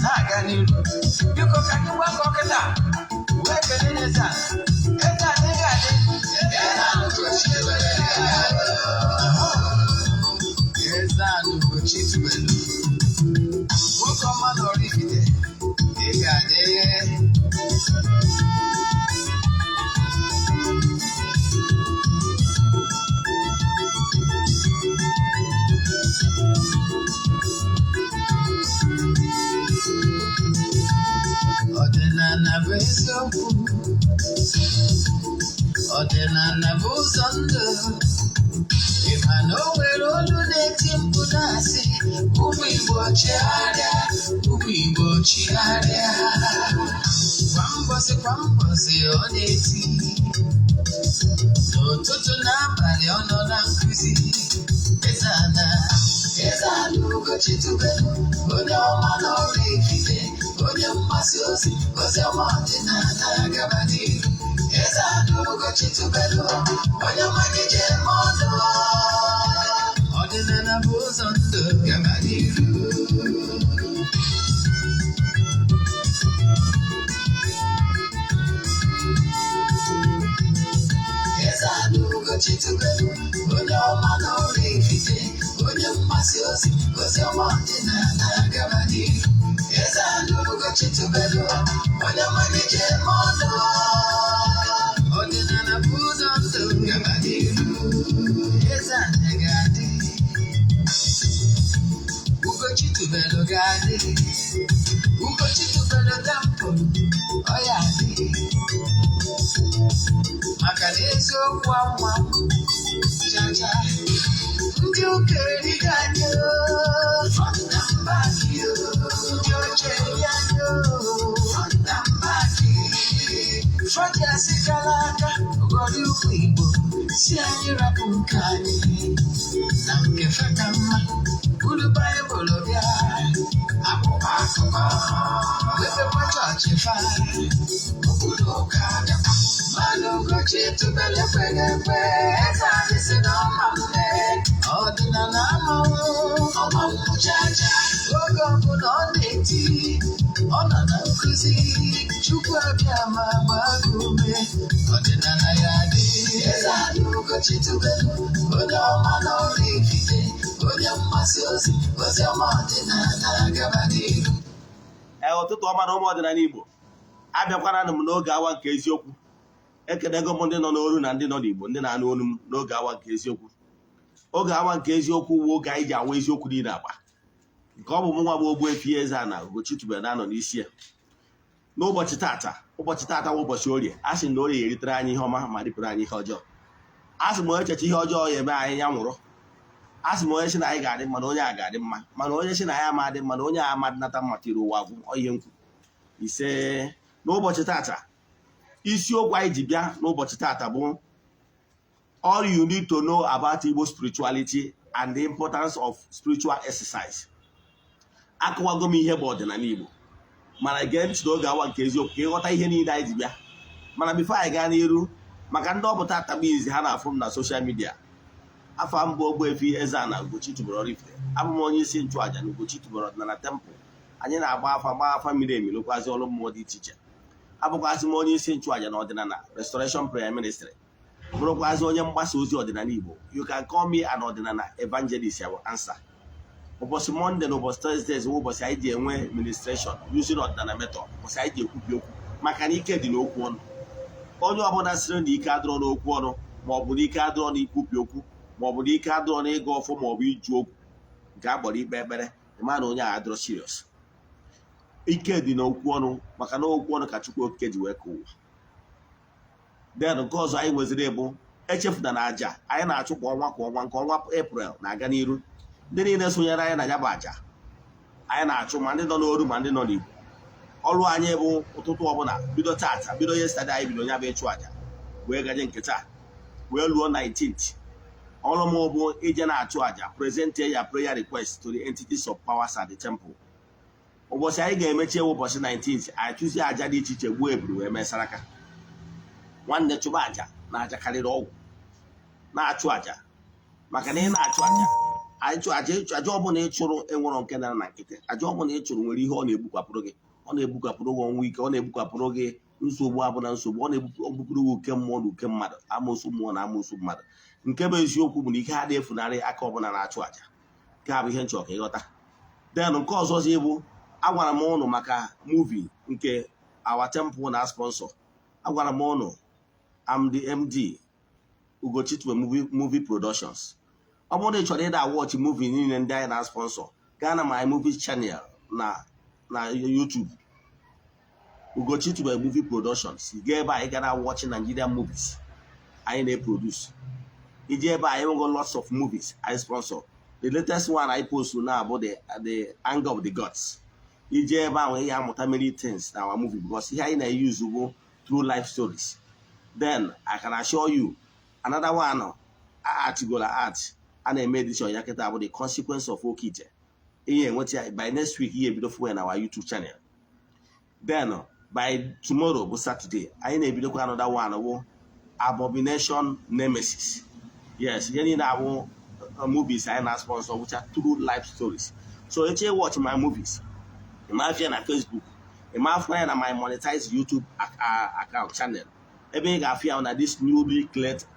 Na-aga n'iru, biko, ka anyị gbakọ kịta wee kelee Eze Ana. Eze Ana, ị ga-adị. Eze Ana Ugochi tubelu ga-adị. Eze Ana Ugochi tubelu, nwoke ọma na Oraifite, ị ga-adị. Ọdịnala bụ eziokwu, ọdịnala bụ ụzọ ndụ. Ị ma na o nwere olu na-eti mkpu na-asị, "Ụmụ Igbo, chigharịa, ụmụ Igbo, chigharịa." Kwa mbọsị kwa mbọsị ọ na-eti, n'ụtụtụ n'abalị ọ nọ na nkụzi. Eze Ana, Eze Ana Ugochi tubelu, onye ọma na Oraifite, onye mgbasa ozi ozi ọma ọdịnala, gaba n'iru. Eze Ana Ugochi tubelu, onye ọma gị ji eme ọnụ. Ọdịnala bụ ụzọ ndụ, gaba n'iru. Eze Ana Ugochi tubelu, onye ọma na Oraifite, onye mgbasa ozi ozi ọma ọdịnala, gaba n'iru. Eze Ana Ugochi tubelu, onye ọma gị ji eme ọnụ. Ọdịnala bụ ụzọ ndụ, gaba n'iru. Eze Ana ga-adị, Ugochi tubelu ga-adị, Ugochi tubelu temple ọ ya adị, maka na eziokwu anwa chacha. Ndị ụka erigo anyị oo, front and back oo. Ndị oche eri anyị oo, front and back. Ụfọdụ asịkala aka ghọrọ ụmụ Igbo, si anyị rapụ nke anyị na nke fe ka mma. Buru Baịbụl bịa, akwụkwọ akụkọ, wepekwa chọọchị fa, okpuru ụka bịakwa. Mana Ugochi tubelu ekweghị ekwe. Eze anyị si na ọma mme, ọdịnala amanwụ ọma mmụchacha. Oge ọbụla ọ na-eti, ọ nọ na nkụzi. Chukwu abịa ma gbaa gị ume, ọdịnala ya dị. Eze anyị Ugochi tubelu, onye ọma na Oraifite, onye mgbasa ozi ozi ọma ọdịnala, gaba n'ihu. Ee, ụtụtụ ọma na ụmụ ọdịnala Igbo. Abịakwara m n'oge awa nke eziokwu. Ekenego m ndị nọ n'oru na ndị nọ n'Igbo, ndị na-anụ olu m n'oge awa nke eziokwu. Oge awa nke eziokwu wu oge anyị ji awa eziokwu niile agba, nke ọ bụ mụ nwa bụ Ogbuefi Eze-Ana Ugochi tubelu na-anọ n'isi ya n'ụbọchị tata. Ụbọchị tata bụ ụbọchị Orie. A sị na Orie eritere anyị ihe ọma ma ripụrụ anyị ihe ọjọọ. A sị m, onye echeche ihe ọjọọ ya eme anyị, ya nwụrụ. A sị m, onye sị na anyị ga-adị mma na onye a ga-adị mma, mana onye sị na anyị ama adị mma na onye a ama nata mma, tiri ụwa agwụ. Ọ ihe nkwu ise n'ụbọchị tata. Isiokwu anyị ji bịa n'ụbọchị tata bụ "All you need to know about Igbo spirituality and the importance of spiritual exercise." Akọwago m ihe bụ ọdịnala Igbo, mana gee ntị n'oge awa nke eziokwu ka ịghọta ihe niile anyị ji bịa. Mana before anyị gaa n'iru, maka ndị ọ bụ tata bụ izi ha na-afụ m na social media, afọ mbụ Ogbuefi Eze-Ana Ugochi tubelu Oraifite, abụ m onye isi nchụàja na Ugochi tubelu ọdịnala temple. Anyị na-agba afa, gbaa afa miri emi, lụkwazị ọrụ mmụọ dị iche iche. Abụkwazị m onye isi nchụàja na ọdịnala Restoration Prayer Ministry, bụrụkwazị onye mgbasa ozi ọdịnala Igbo. You can call me an ọdịnala evangelist, I will answer. Ụbọchị Monday na ụbọchị Thursdays bụ ụbọchị anyị ji enwe ministration using ọdịnala method, ụbọchị anyị ji ekwubi okwu, maka na ike dị n'okwu ọnụ. Onye ọbụla sịrị na ike adịrọ n'okwu ọnụ, ma ọ bụ na ike adịrọ n'ikwubi okwu, ma ọ bụ na ike adịrọ n'ịga ọfọ, ma ọ bụ iju okwu nke a kpọrọ ikpe ekpere, ịma na onye a adịrọ serious. Ike dị n'okwu ọnụ, maka na okwu ọnụ ka Chukwu Okike ji wee ka ụwa. Then nke ọzọ anyị nweziri bụ, echefuna na aja anyị na-achụ kwa ọnwa kwa ọnwa, nke ọnwa April na-aga n'iru. Ndị niile sonyere anyị na ya bụ aja anyị na-achụ, ma ndị nọ n'oru ma ndị nọ n'Igbo, ọrụ anyị bụ ụtụtụ ọbụla, bido tata, bido yesterday anyị bido ya bụ ịchụ aja, wee gaje nke taa wee luo 19th. Ọrụ m bụ ije na-achụ aja, present ya prayer request to the entities of powers at the temple. Ụbọchị anyị ga-emechi ewu ụbọchị 19th, anyị chụzie aja dị iche iche, gbuo eburu wee mee saraka. Nwanne, chụba aja na aja karịrị ọgwụ. Na-achụ aja, maka na ị na-achụ aja, Achụ aja, ịchụ aja ọbụla ị chụrụ enwero nke dara na nkịtị. Aja ọbụla ị chụrụ nwere ihe ọ na-egbukwapụrụ gị. Ọ na-egbukwapụrụ gị ọnwụ ike, ọ na-egbukwapụrụ gị nsogbu abụla nsogbu, ọ na-egbupụrụ gị oke mmụọ na oke mmadụ, amoosu mmụọ na amoosu mmadụ. Nke bụ eziokwu bụ na ike ha na-efunarị aka ọbụla na-achụ aja. Nke a bụ ihe nchọ ka ịghọta. Then nke ọzọzi bụ, agwara m ụnụ maka movie nke our temple na sponsor. Agwara m ụnụ, I'm the MD, Ugochitube Movie Productions. Ọ bụrụ na ị chọrọ ịda watch movie niile ndị anyị na-sponsor, gaa na my movie channel na YouTube, Ugochitube Movie Productions. Ị gaa ebe a, ị gara watch Nigerian movies anyị na-eproduce. Iji ebe a, enwego lots of movies anyị sponsor. The latest one anyị post na bụ The Anger of the Gods. Iji ebe ahụ, ị ga-amụta many things na our movie, because ihe anyị na-use bụ true life stories. Then I can assure you, another one artigola art a na-eme edition ya kịta bụ The Consequence of Oke Ite. Ihe enweta ya by next week, ihe ebido fuwe na our YouTube channel. Then by tomorrow bụ Saturday, anyị na-ebidokwa another one bụ Abomination Nemesis. Yes, ihe niile abụ movies anyị na-sponsor bụcha true life stories. So eche watch my movies, ịmafịa na Facebook, ịmafịa ya na my monetized YouTube account channel. Ebe ị ga-afụ ya na this newly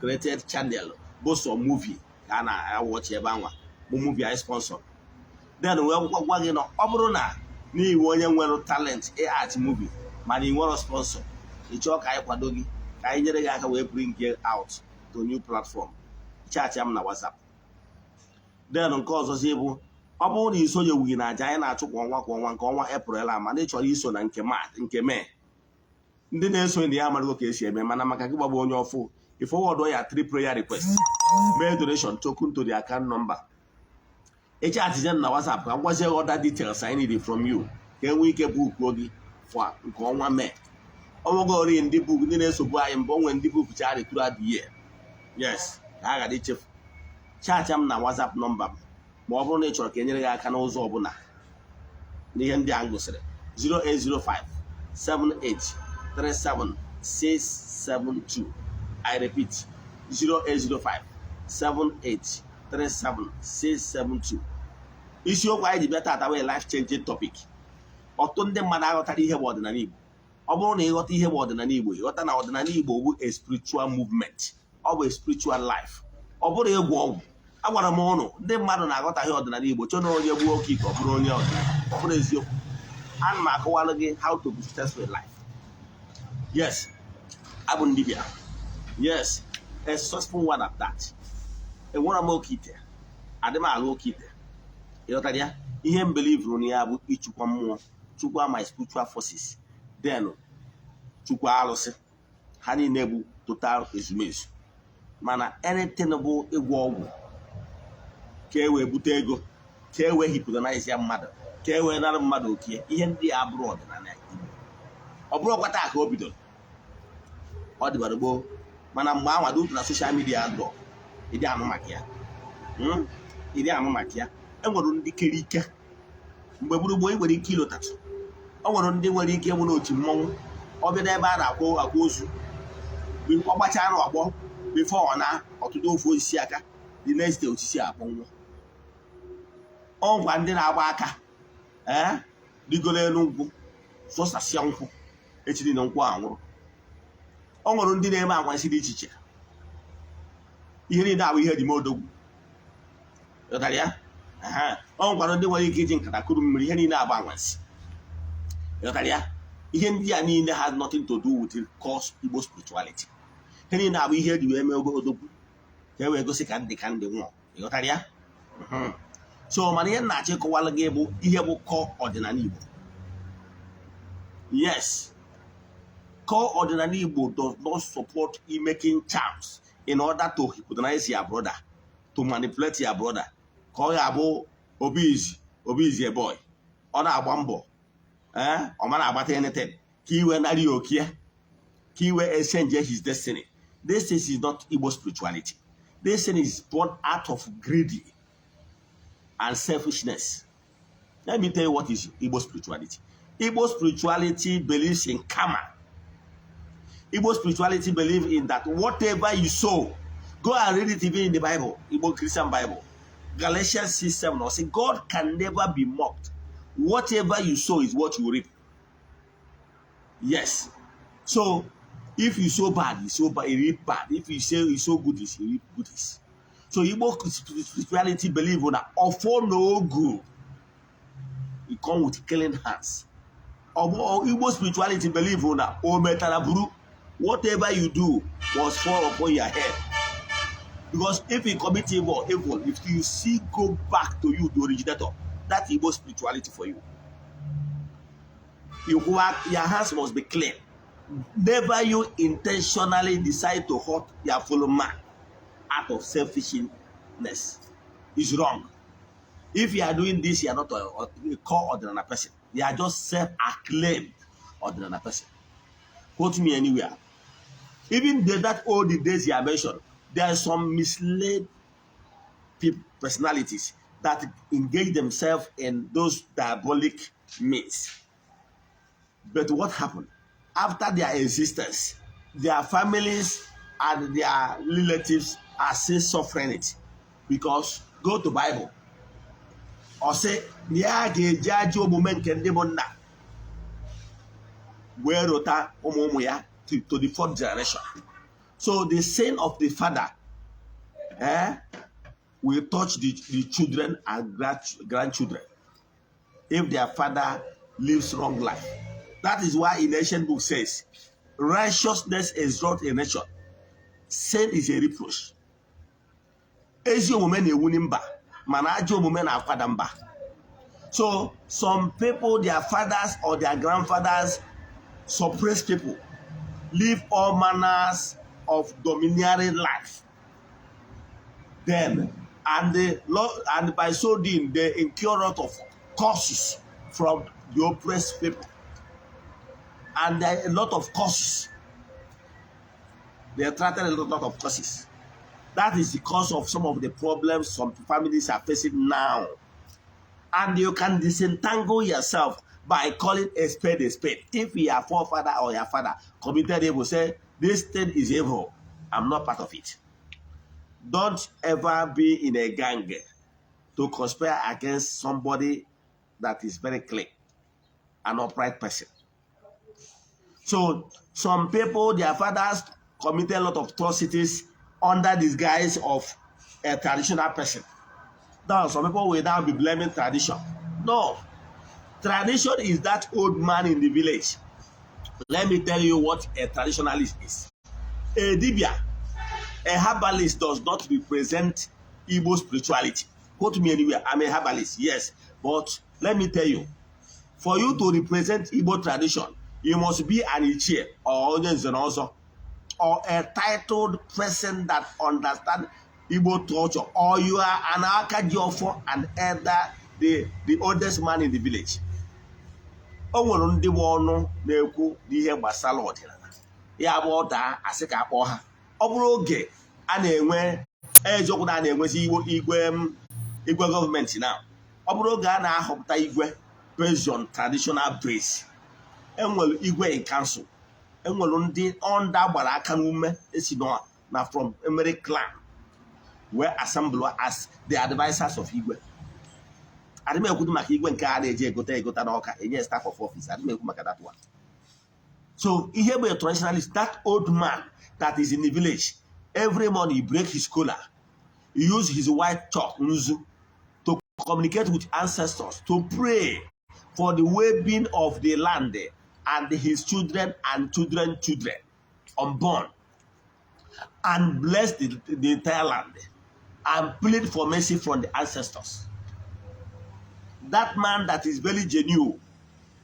created channel bụ sọ movie ka a na-awatch ebe anwa bụ movie anyị sponsor. Then wee gwa gị na ọ bụrụ na n'iwu onye nwere talent art movie mana ị nwere sponsor, ị chọọ ka anyị kwado gị, ka anyị nyere gị aka wee bring you out to new platform, chat m na WhatsApp. Then nke ọzọzi bụ, ọ bụrụ na isonyewughị na aja anyị na-achụ kwa ọnwa kwa ọnwa, nke ọnwa April a, mana ị chọrọ iso na nke March, nke May, ndị na-eso ndị ya amarago ka esi eme, mana maka gị gbagba onye ọfụ, i forward ya three prayer request, mee donation token to the account number, echatije na WhatsApp ka m gwazie other details I need from you ka e nwee ike bookuo gị for nke ọnwa May. Ọnwegori ndị book, ndị na-esobu anyị mbụ, onwe ndị book chari throughout the year. Yes, ka a ghara ichefu, chat m na WhatsApp nọmba m ma ọ bụrụ na ị chọrọ ka e nyere gị aka n'ụzọ ọbụla n'ihe ndị a m gosiri: 0805 78 37 672. I repeat, 0805 78 37 672. Isiokwu anyị ji bịa taata wee life changing topic. Ọtụtụ ndị mmadụ aghọtara ihe bụ ọdịnala Igbo. Ọ bụrụ na ịghọta ihe bụ ọdịnala Igbo, ịghọta na ọdịnala Igbo bụ a spiritual movement, ọ bụ a spiritual life, ọ bụrụ ịgwọ ọgwụ. Agwara m ụnụ, ndị mmadụ na-aghọtaghị ọdịnala Igbo, chọọ na onye gbuo oke ike, ọ bụrụ onye ọdịnala. Ọ bụrụ eziokwu, ana m akọwalụ gị how to be successful in life. Yes, abụ m dibịa. Yes, a successful one at that. Enwere m oke ite, adị m alụ oke ite. Ịghọtara ya? Ihe m believeru na ya bụ ịchụkwa mmụọ, chukwa my spiritual forces, then chukwa arụsị. Ha niile bụ total ezumezu. Mana anything bụ ịgwọ ọgwụ ka e wee bute ego, ka e wee hypnotize ya mmadụ, ka e wee nara mmadụ okie, ihe ndị a bụrụ ọdịnala Igbo. Ọ bụrụkwa taa ka o bidoro, ọ dịbara gboo. Mana mgbe anwa dị na social media dọ, ịdị anụ maka ya. Ịdị anụ maka ya. E nwere ndị kere ike mgbe gburugburu. Ị nwere ike ilotatụ, o nwere ndị nwere ike ịnwụ n'otu mmọnwụ. Ọ bịa n'ebe a na-akwa akwa ozu, ọ gbachaa n'ọgbọ before ọ na ọtụtụ ofu osisi aka, the next day osisi akpọnwụ. Ọ ngwa, ndị na-agba aka ee rigoro elu nkwụ, sụsasịa nkwụ, echi niile nkwụ a nwụrụ. O nwere ndị na-eme anwansi dị iche iche. Ihe niile abụ ihe eji mee odogwu. Ghọtara ya? Ehe. O nwekwara ndị nwere ike iji nkata kuru mmiri. Ihe niile abụ anwansi. Ghọtara ya? Ihe ndị a niile has nothing to do with the core Igbo spirituality. Ihe niile abụ ihe eji wee mee odogwu, ka e wee gosi ka ndị nwụọ. Ịghọtara ya? Mhm. So mana ihe m na-achọ ịkọwalụ gị bụ ihe bụ core ọdịnala Igbo. Yes, core ọdịnala Igbo does not support making charms in order to hypnotize your brother, to manipulate your brother, ka ọ ga-abụ obizi obizi a boy, ọ na-agba mbọ ee, ọ ma na-agbata anything, ka iwe nara ya okie, ka iwe exchange his destiny. This is not Igbo spirituality. This thing is born out of greedy and selfishness. Let me tell you what is Igbo spirituality. Igbo spirituality believes in karma. Igbo spirituality believes in that whatever you sow, go and read it even in the Bible, Igbo Christian Bible. Galatians 6:7 ọ sị, "God can never be mocked. Whatever you sow is what you reap." Yes. So if you sow bad, you sow bad, you reap bad. If you say you sow goodies, you reap goodies. So Igbo spirituality believe na ọfọ na ogu, it come with killing hands. Igbo spirituality believe na o metara buru, whatever you do must fall upon your head. Because if you commit evil, if you see go back to you, the originator. That Igbo spirituality for you. You work, your hands must be clean. Never you intentionally decide to hurt your fellow man out of selfishness. Is wrong. If you are doing this, you are not a core ọdịnala person. You are just self-acclaimed ọdịnala person. Quote me anywhere. Even that old days you are mentioned, there are some misled people, personalities that engage themselves in those diabolic means. But what happened? After their existence, their families and their relatives are still suffering it. Because go to Bible. Or say, na ya ga-eji ajọ omume nke ndị bụ nna wee rota ụmụ ụmụ ya to the fourth generation. So the sin of the father will touch the children and grandchildren if their father lives wrong life. That is why in ancient book says, "Righteousness exalts a nation. Sin is a reproach." Ezi omume na-ewuli mba, mana ajọ omume na-akwada mba. So some people, their fathers or their grandfathers suppress people, live all manners of domineering life. Then, and the law, and by so doing, they incur a lot of curses from the oppressed people. And there are a lot of curses. They attracted a lot of curses. That is the cause of some of the problems some families are facing now. And you can disentangle yourself by calling a spade a spade. If your forefather or your father committed evil, say, "This thing is evil. I'm not part of it." Don't ever be in a gang to conspire against somebody that is very clean, an upright person. So some people, their fathers committed a lot of atrocities under disguise of a traditional person. Now, some people will now be blaming tradition. No, tradition is that old man in the village. Let me tell you what a traditionalist is. A dibia, a herbalist, does not represent Igbo spirituality. Quote me anywhere. I'm a herbalist, yes. But let me tell you, for you to represent Igbo tradition, you must be an Ichie or onye nze na ọzọ or a titled person that understand Igbo culture, or you are an Akajiofo and elder, the oldest man in the village. O nwere ndị bụ ọnụ na-ekwu n'ihe gbasara ọdịnala, ya bụ ọ daa asị ka akpọọ ha. Ọ bụrụ oge a na-enwe eziokwu na a na-enwezi igwe gọọmenti na ọ bụrụ oge a na-ahọpụta igwe based on traditional base, enwere igwe in council, enwere ndị ọnda gbara aka n'ume esi na from Emere clan wee assemble as the advisors of igwe. Adị m ekwu maka igwe nke a na-eji egota egota n'ọka enye staff of office. Adị m ekwu maka that one. So ihe bụ a traditionalist, that old man that is in the village, every morning he break his kola, he use his white chalk, nzu, to communicate with ancestors, to pray for the well-being of the land and his children and children children unborn, and bless the entire land and plead for mercy from the ancestors. That man that is very genuine,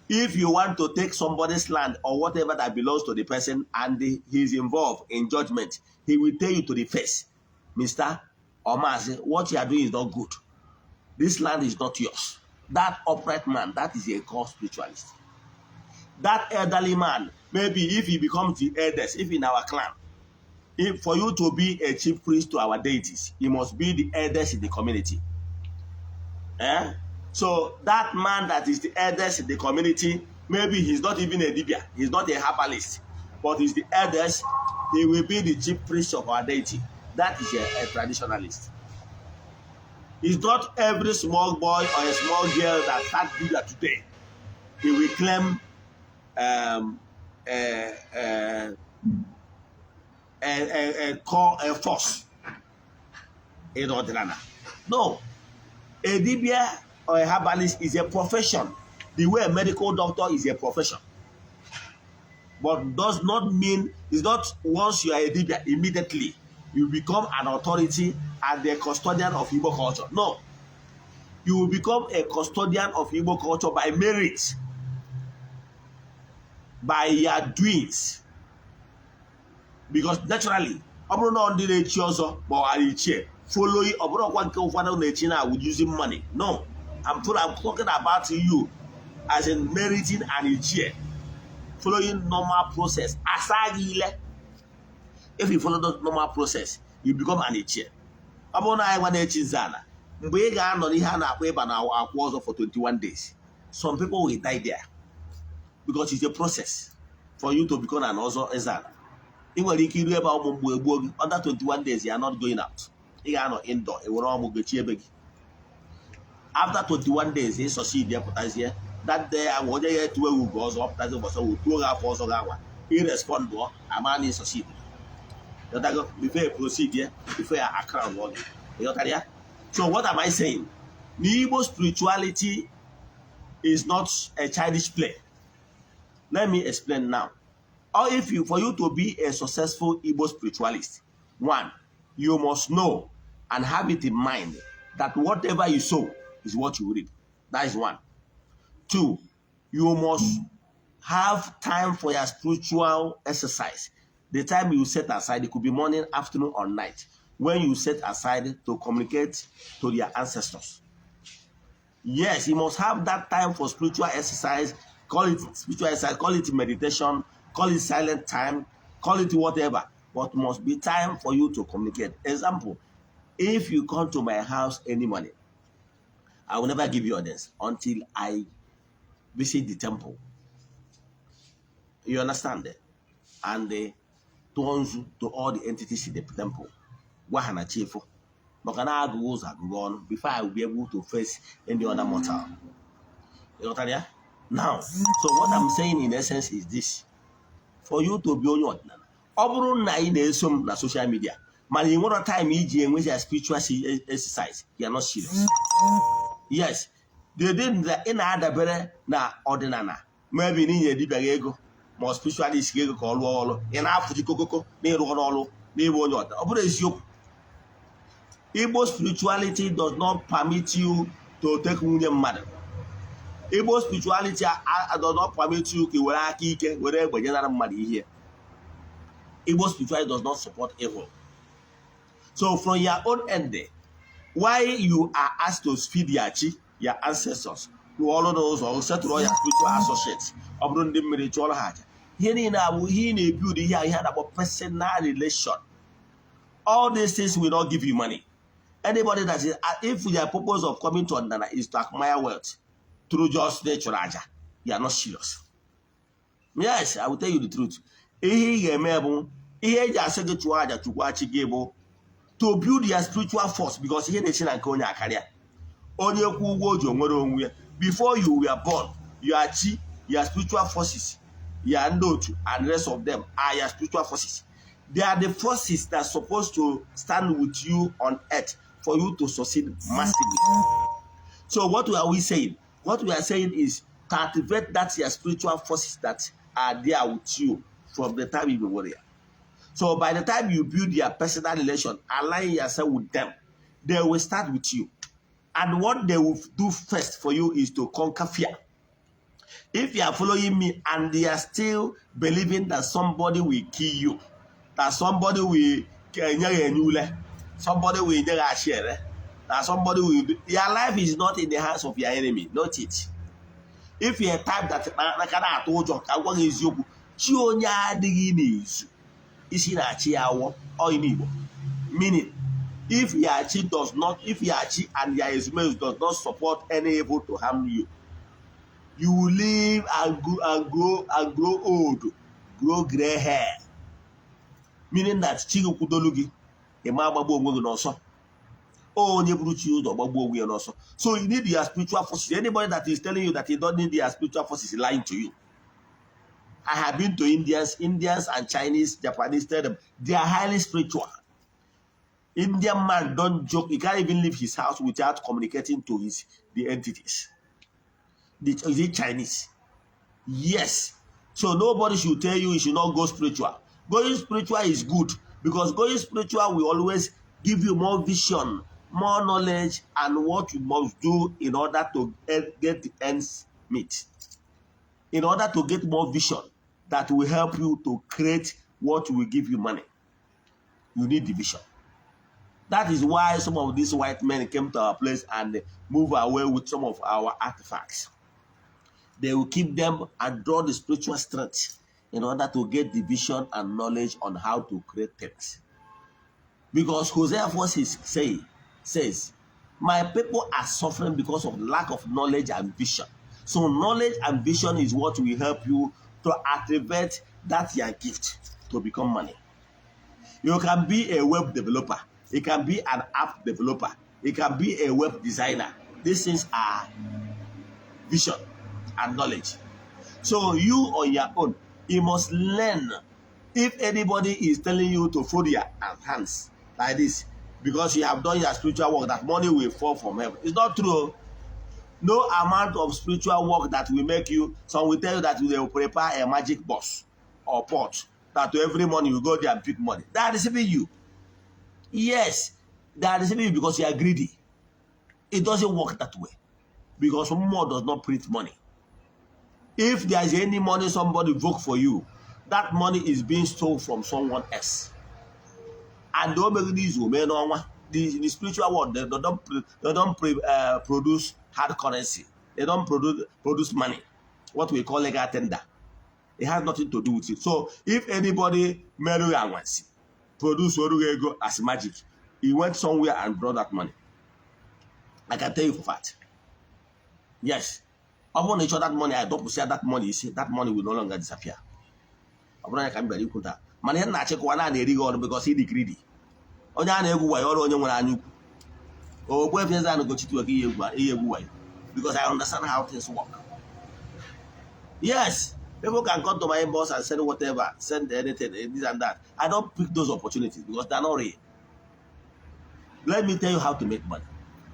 if you want to take somebody's land or whatever that belongs to the person and he is involved in judgment, he will tell you to the face, "Mr. or Mazi, what you are doing is not good. This land is not yours." That upright man, that is a core spiritualist. That elderly man, maybe if he becomes the eldest, if in our clan, if for you to be a chief priest to our deities, you must be the eldest in the community. Eh? So that man that is the eldest in the community, maybe he's not even a dibia, he's not a herbalist, but he's the eldest, he will be the chief priest of our deity. That is a traditionalist. It's not every small boy or a small girl that start dibia today, he will claim a call a force in ọdịnala. No, a dibia or a herbalist is a profession, the way a medical doctor is a profession. But does not mean it's not once you are a dibia, immediately you become an authority and the custodian of Igbo culture. No, you will become a custodian of Igbo culture by merit, by your doings. Because naturally, ọ bụrụ na ndị na-echi ọzọ ma ọ ghara ichie following, ọ bụrụkwa nke ụfọdụ na-echi na with using money. No, I'm talking about you as in meriting an ichie, following normal process. Asa gị ile. If you follow the normal process, you become an ichie. Ọ bụrụ na anyị nwa na-echi nze ala, mgbe ị ga-anọ n'ihe a na-akpọ ịba na akwụ ọzọ for 21 days, some people will die there because it's a process for you to become an ọzọ eze ala. Ị nwere ike iru ebe a, ụmụ mgbu egbuo gị. Under 21 days, you are not going out. Ị ga-anọ indoor, ewere ọmụ gochie ebe gị. After 21 days, ị succeed ya, pụtazie that day ahụ, onye ya etuwe gị ugo ọzọ, ọ pụtazie ụbọchị ọwụ tuo gị afọ ọzọ gị anwa, ị respond ama na ị succeed. Ịghọtago? Before you proceed ya, before ya crown gị. Ịghọtara ya? So what am I saying? Na Igbo spirituality is not a childish play. Let me explain now. Or if you for you to be a successful Igbo spiritualist, one, you must know and have it in mind that whatever you sow is what you reap. That is one. Two, you must have time for your spiritual exercise. The time you set aside, it could be morning, afternoon, or night, when you set aside to communicate to their ancestors. Yes, you must have that time for spiritual exercise. Call it spiritual exercise, call it meditation, call it silent time, call it whatever. But must be time for you to communicate. Example, if you come to my house any morning, I will never give you audience until I visit the temple. You understand that? And the tụọ nzu to all the entities in the temple. Gwa ha na chi efo. Maka na agụghị ụzọ agụghị ọnụ before I will be able to face any other mortal. You ghọtara ya? Now, so what I'm saying in essence is this. For you to be onye ọdịnala, ọ bụrụ na ị na-eso m na social media, mana ị nwere time iji enwezi ya spiritual exercise, you are not serious. Yes, the thing that ị na-adabere na ọdịnala, maybe na inye dibịa gị ego ma ọ spiritualist gị ego ka ọ rụọ ọrụ, ị na-afụji kokoko na ịrụ ọrụ n'ịbụ onye ọdịnala. Ọ bụrụ eziokwu, Igbo spirituality does not permit you to take nwunye mmadụ. Igbo spirituality does not permit you ka ị were aka ike were egbe nyenara mmadụ ihe. Igbo spirituality does not support evil. So from your own end, why you are asked to feed your chi, your ancestors, rụọ ọrụ n'ụzọ, setụrụ ya spiritual associates, ọ bụrụ ndị mmiri, chụọrọ ha aja, ihe niile abụ ihe ị na-ebuild, ihe a ihe a na-akpọ personal relation. All these things will not give you money. Anybody that is, if your purpose of coming to Ọdịnala is to acquire wealth through just natural aja, you are not serious. Yes, I will tell you the truth. Ihe ị ga-eme bụ ihe eji asị gị chụọ aja, chukwu chi gị, bụ to build your spiritual force, because ihe na-esi na nke onye akarịa onye kwụ ụgwọ o ji onwere onwe ya. Before you were born, your chi, your spiritual forces, your ndị otu and the rest of them are your spiritual forces. They are the forces that are supposed to stand with you on earth for you to succeed massively. So what are we saying? What we are saying is to activate that your spiritual forces that are there with you from the time you were warrior. So by the time you build your personal relation, align yourself with them, they will start with you. And what they will do first for you is to conquer fear. If you are following me and they are still believing that somebody will kill you, that somebody will somebody will share, that somebody will do, your life is not in the hands of your enemy. Note it. If you are a type that na na-atụ ụjọ, ka m gwa gị eziokwu, chi onye adịghị n'izu isi na-achị ya awọ ọyị n'Igbo. Meaning, if your chi does not, if your chi and your ezumezu does not support any evil to harm you, you will live and go and grow and grow old, grow gray hair. Meaning that chi gị kwudolu gị, ị ma agbagbu onwe gị n'ọsọ. Onye buru chi ụzọ gbagbuo onwe ya n'ọsọ. So you need your spiritual forces. Anybody that is telling you that you don't need your spiritual forces is lying to you. I have been to Indians and Chinese, Japanese, tell them they are highly spiritual. Indian man don't joke. He can't even leave his house without communicating to his the entities. Is it Chinese? Yes. So nobody should tell you you should not go spiritual. Going spiritual is good because going spiritual will always give you more vision, more knowledge, and what you must do in order to get the ends meet. In order to get more vision that will help you to create what will give you money. You need the vision. That is why some of these white men came to our place and move away with some of our artifacts. They will keep them and draw the spiritual strength in order to get the vision and knowledge on how to create things. Because Hosea 4:6 says, "My people are suffering because of lack of knowledge and vision." So knowledge and vision is what will help you to activate that your gift to become money. You can be a web developer. You can be an app developer. You can be a web designer. These things are vision and knowledge. So you on your own, you must learn. If anybody is telling you to fold your hands like this because you have done your spiritual work, that money will fall from heaven, it's not true. No amount of spiritual work that will make you, some will tell you that they will prepare a magic box or pot that every morning you go there and pick money. They are deceiving you. Yes, they are deceiving you because you are greedy. It doesn't work that way because more does not print money. If there is any money somebody vote for you, that money is being stolen from someone else. And o megide izu mee n'ọnwa. The spiritual world, they don't produce hard currency. They don't produce money, what we call legal tender. It has nothing to do with it. So if anybody merụ ya anwansi produce oru ego as magic, he went somewhere and brought that money. I can tell you for fact. Yes, ọ bụrụ na ị chọọ that money, I dọpụsịa that money isi, that money will no longer disappear. Ọ bụrụ ya ka m bịara ikwu taa, mana ihe m na-achịkwa na na-eri gị ọrụ because ị dị greedy. Onye a na-egwu wayo ọrụ, onye nwere anya ukwu. Ogbuefi Eze-Ana Ugochi ka ihe egwu wayo, because I understand how things work. Yes, people can come to my inbox and send whatever, send anything, this and that. I don't pick those opportunities because they're not real. Let me tell you how to make money.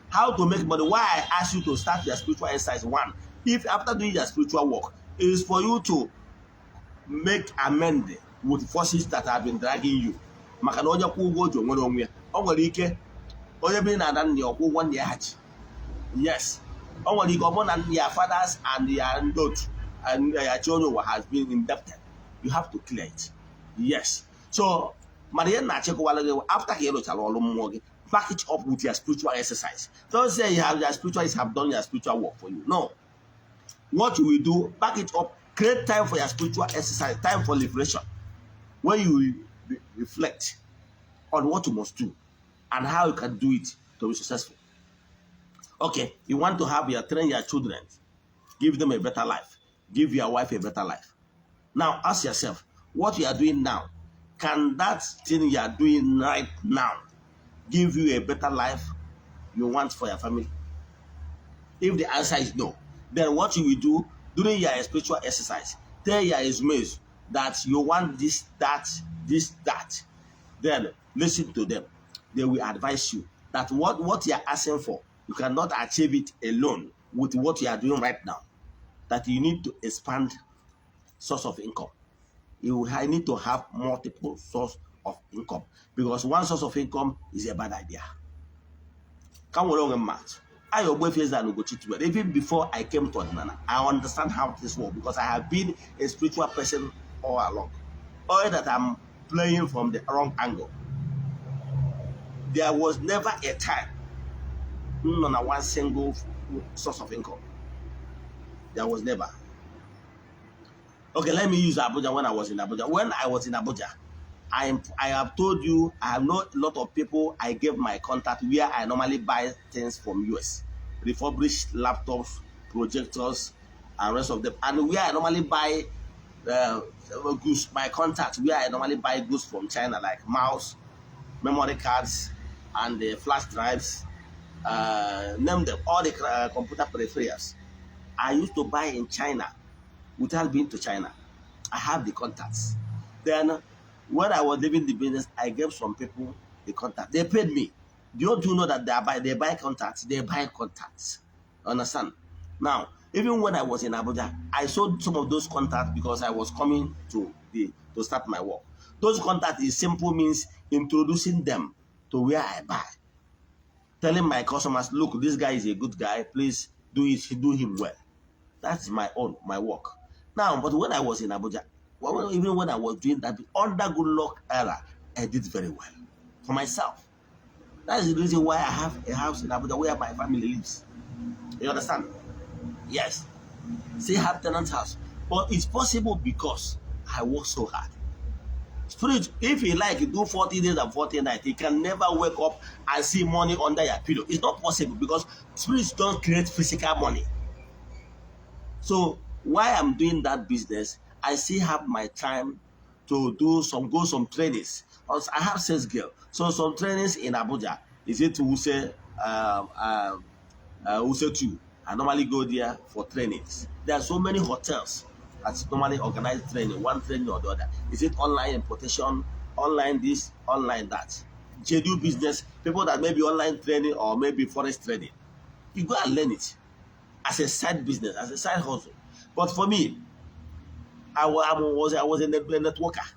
How to make money. Why I ask you to start your spiritual exercise: one, if after doing your spiritual work, is for you to make amend with forces that have been dragging you. Maka na onye kwụ ụgwọ o ji onwere onwe ya, o nwere ike onye biri na ada nna ya ọkwụ ụgwọ nna ya ha ji. Yes, o nwere ike ọ bụrụ na your fathers and your ndị otu and your chi onye ụwa has been indebted. You have to clear it. Yes, so mana ihe na-achịkọwara gị, after ka ị rụchara ọrụ mmụọ gị, back it up with your spiritual exercise. Don't say you have your spiritualists have done your spiritual work for you. No. What you will do, back it up, create time for your spiritual exercise, time for liberation, when you will reflect on what you must do and how you can do it to be successful. Okay, you want to have your train your children, give them a better life, give your wife a better life. Now ask yourself, what you are doing now, can that thing you are doing right now give you a better life you want for your family? If the answer is no, then what you will do during your spiritual exercise, tell your ezumezu that you want this, that, this, that. Then listen to them. They will advise you that what you are asking for, you cannot achieve it alone with what you are doing right now. That you need to expand source of income. You need to have multiple source of income because one source of income is a bad idea. Ka m were onwe m maatụ. I, Ogbuefi Eze-Ana Ugochi Tubelu, even before I came to Ọdịnala, I understand how this work because I have been a spiritual person all along. All that I'm playing from the wrong angle. There was never a time m nọ na one single source of income. There was never. Okay, let me use Abuja. When I was in Abuja. When I was in Abuja, I have told you I have know a lot of people I gave my contact where I normally buy things from US, refurbished laptops, projectors, and rest of them. And where I normally buy goods, my contact where I normally buy goods from China, like mouse, memory cards, and the flash drives. Name them, all the computer peripherals. I used to buy in China without being to China. I have the contacts. Then, when I was leaving the business, I gave some people the contact. They paid me. Don't you know that they buy contacts? They buy contacts. Understand? Now, even when I was in Abuja, I sold some of those contacts because I was coming to start my work. Those contacts is simple means introducing them to where I buy, telling my customers, "Look, this guy is a good guy. Please do it, do him well." That's my own, my work. Now, but when I was in Abuja, well, even when I was doing that under Goodluck era, I did very well for myself. That is the reason why I have a house in Abuja where my family lives. You understand? Yes. Still have tenant house. But it's possible because I work so hard. Spirit, if you like, do 40 days and 40 nights, you can never wake up and see money under your pillow. It's not possible because spirits don't create physical money. So while I'm doing that business, I still have my time to do some go some trainings. Also, I have sales girl. So some trainings in Abuja. Is it Wuse Wuse 2? I normally go there for trainings. There are so many hotels that normally organize training, one training or the other. Is it online importation, online this, online that? Jedu business, people that may be online training or maybe forex trading. You go and learn it as a side business, as a side hustle. But for me, I was a networker.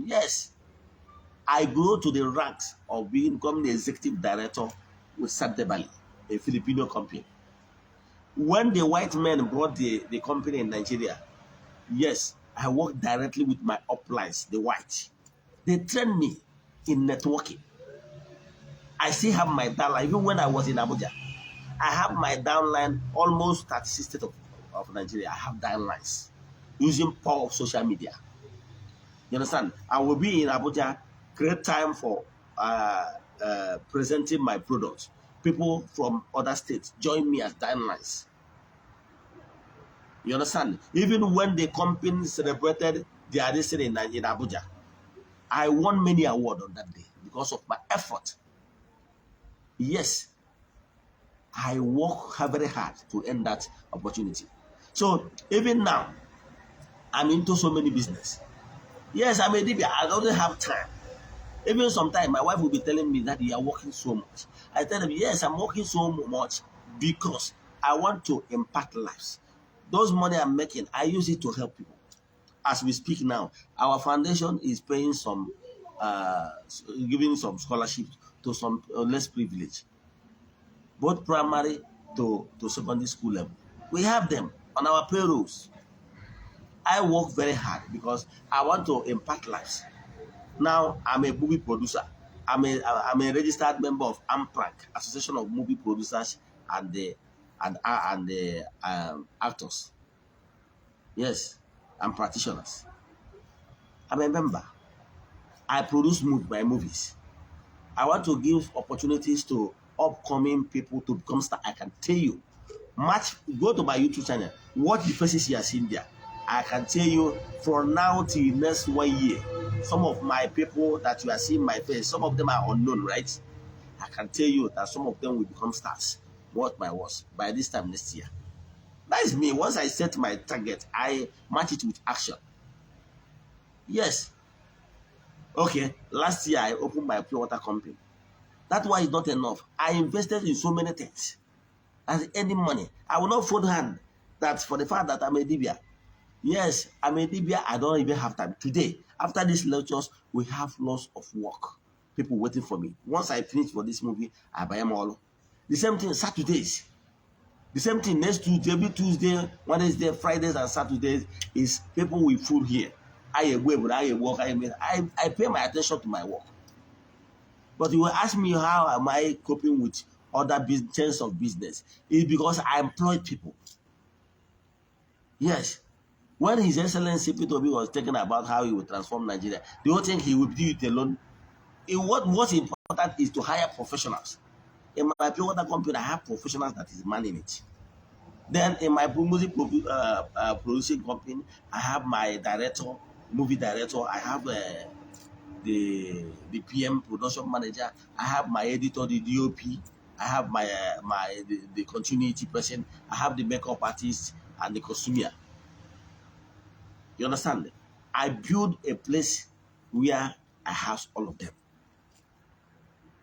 Yes, I grew to the ranks of being becoming the executive director with Santebal, a Filipino company. When the white men brought the company in Nigeria, yes, I worked directly with my uplines, the white. They trained me in networking. I still have my downline, even when I was in Abuja. I have my downline almost 36 states of Nigeria. I have downlines using power of social media. You understand? I will be in Abuja, create time for presenting my products. People from other states join me as downlines. You understand? Even when the company celebrated their this thing in Abuja, I won many awards on that day because of my effort. Yes, I work very hard to earn that opportunity. So even now, I'm into so many business. Yes, I'm a dibia. I don't have time. Even sometimes my wife will be telling me that you are working so much. I tell them, yes, I'm working so much because I want to impact lives. Those money I'm making, I use it to help people. As we speak now, our foundation is paying some, giving some scholarships to some less privileged, both primary to secondary school level. We have them on our payrolls. I work very hard because I want to impact lives. Now I'm a movie producer. I'm a registered member of AMPRAC, Association of Movie Producers and the actors. Yes, I'm practitioners. I'm a member. I produce my movies. I want to give opportunities to upcoming people to become star. I can tell you, match. Go to my YouTube channel. Watch the faces you are seeing there. I can tell you from now till next one year, some of my people that you are seeing my face, some of them are unknown, right? I can tell you that some of them will become stars. What my words by this time next year. That is me. Once I set my target, I match it with action. Yes. Okay. Last year I opened my pure water company. That one is not enough. I invested in so many things. As any money. I will not fold hand that for the fact that I'm a dibia. Yes, I'm a dibia. I don't even have time. Today, after these lectures, we have lots of work. People waiting for me. Once I finish for this movie, I buy them all. The same thing Saturdays. The same thing next Tuesday, every Tuesday, Wednesday, Fridays, and Saturdays is people with food here. I work, I work, I pay my attention to my work. But you will ask me, how am I coping with other chains of business? It's because I employ people. Yes. When His Excellency Peter Obi was talking about how he would transform Nigeria, do you think he would do it alone? What's important is to hire professionals. In my pure water company, I have professionals that is manning it. Then in my music producing company, I have my director, movie director. I have the PM, production manager. I have my editor, the DOP. I have my my the continuity person. I have the makeup artist and the costumier. You understand? I build a place where I house all of them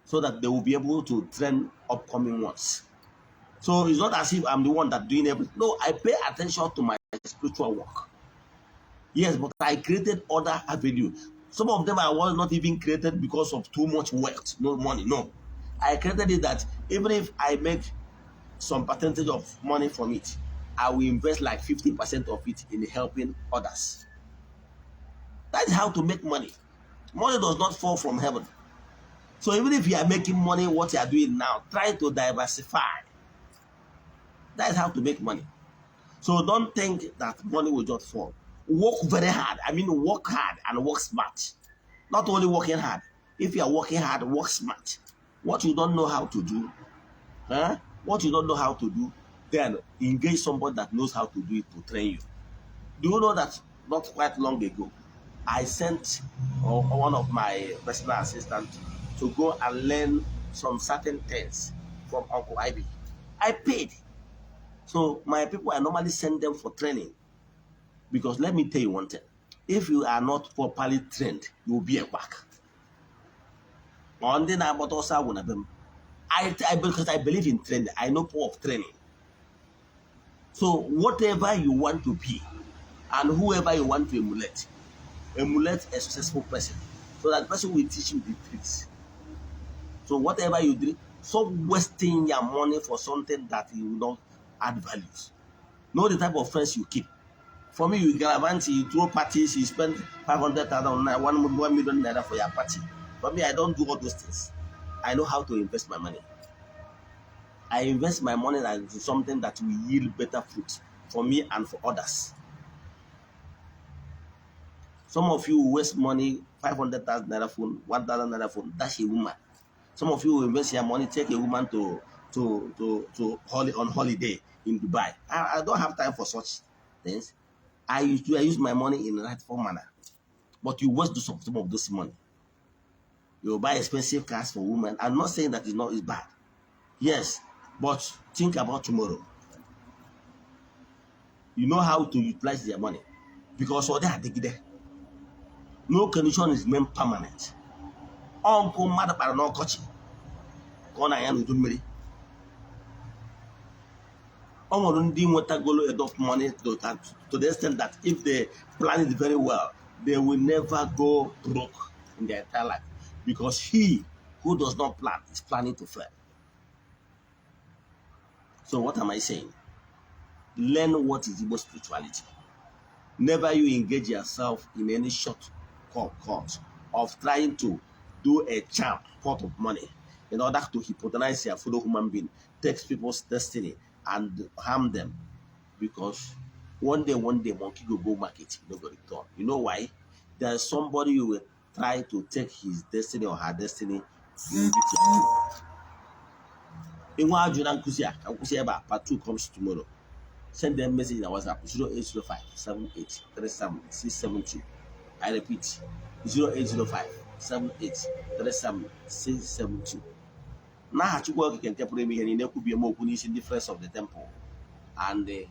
so that they will be able to train upcoming ones. So it's not as if I'm the one that doing everything. No, I pay attention to my spiritual work. Yes, but I created other avenue. Some of them I was not even created because of too much wealth, no money. No, I created it that even if I make some percentage of money from it, I will invest like 50% of it in helping others. That is how to make money. Money does not fall from heaven. So even if you are making money, what you are doing now, try to diversify. That is how to make money. So don't think that money will just fall. Work very hard. I mean, work hard and work smart. Not only working hard. If you are working hard, work smart. What you don't know how to do, huh? What you don't know how to do, then engage somebody that knows how to do it to train you. Do you know that not quite long ago, I sent one of my personal assistants to go and learn some certain things from Uncle Ivy. I paid. So my people, I normally send them for training. Because let me tell you one thing. If you are not properly trained, you will be a quack. One thing about us, I will because I believe in training. I know power of training. So whatever you want to be and whoever you want to emulate, emulate a successful person. So that person will teach you the tricks. So whatever you do, stop wasting your money for something that you will not add values. Know the type of friends you keep. For me, you gallivant, you throw parties, you spend 500,000, 1 million naira for your party. For me, I don't do all those things. I know how to invest my money. I invest my money into something that will yield better fruit for me and for others. Some of you waste money, 500,000 naira phone, 1,000 naira phone, dash a woman. Some of you will invest your money, take a woman to on holiday in Dubai. I don't have time for such things. I use my money in a rightful manner. But you waste some of this money. You buy expensive cars for women. I'm not saying that it's bad. Yes, but think about tomorrow. You know how to utilize their money. Because all that they no condition is meant permanent. Uncle mmadụ kpara n'ọkọchị ka ọ na-anya n'udu mmiri. O nwere ndị nwetagolo enough money to the extent that if they plan it very well, they will never go broke in their entire life. Because he who does not plan is planning to fail. So what am I saying? Learn what is Igbo spirituality. Never you engage yourself in any short course of trying to do a charm pot of money in order to hypnotize your fellow human being, take people's destiny and harm them. Because one day, monkey will go market, you no go return. You know why? There's somebody you will try to take his destiny or her destiny. You will be Inwe ajụ na nkụzi a ka nkwụsị ebe a. Part 2 comes tomorrow. Send them message na WhatsApp 0805 7837 672. I repeat, 0805 7837 672. N'aha Chukwu Okike nke pụrụ ime ihe niile, ekwubie m okwu n'isi ndị Friends of the Temple and the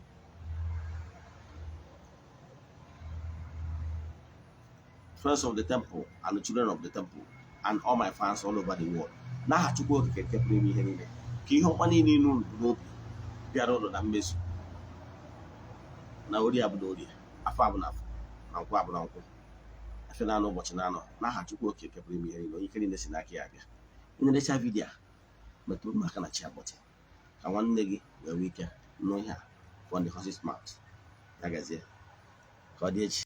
Friends of the Temple and the Children of the Temple and all my fans all over the world. N'aha Chukwu Okike nke pụrụ ime ihe niile, ka ihe ọma niile unu n'obi bịara ụlọ na mmezu. Na orie abụ na orie, afọ abụ na afọ, na nkwụ abụ na nkwụ, afọ na anọ ụbọchị na anọ. N'aha Chukwu Okike pụrụ ime ihe niile, onye ike niile si n'aka ya abịa. Ị na-erecha vidiyo a, metụrụ m aka na chi abọtị ka nwanne gị wee nwee ike nụ ihe a from the horse's mouth. Ya gazie, ka ọ dị echi.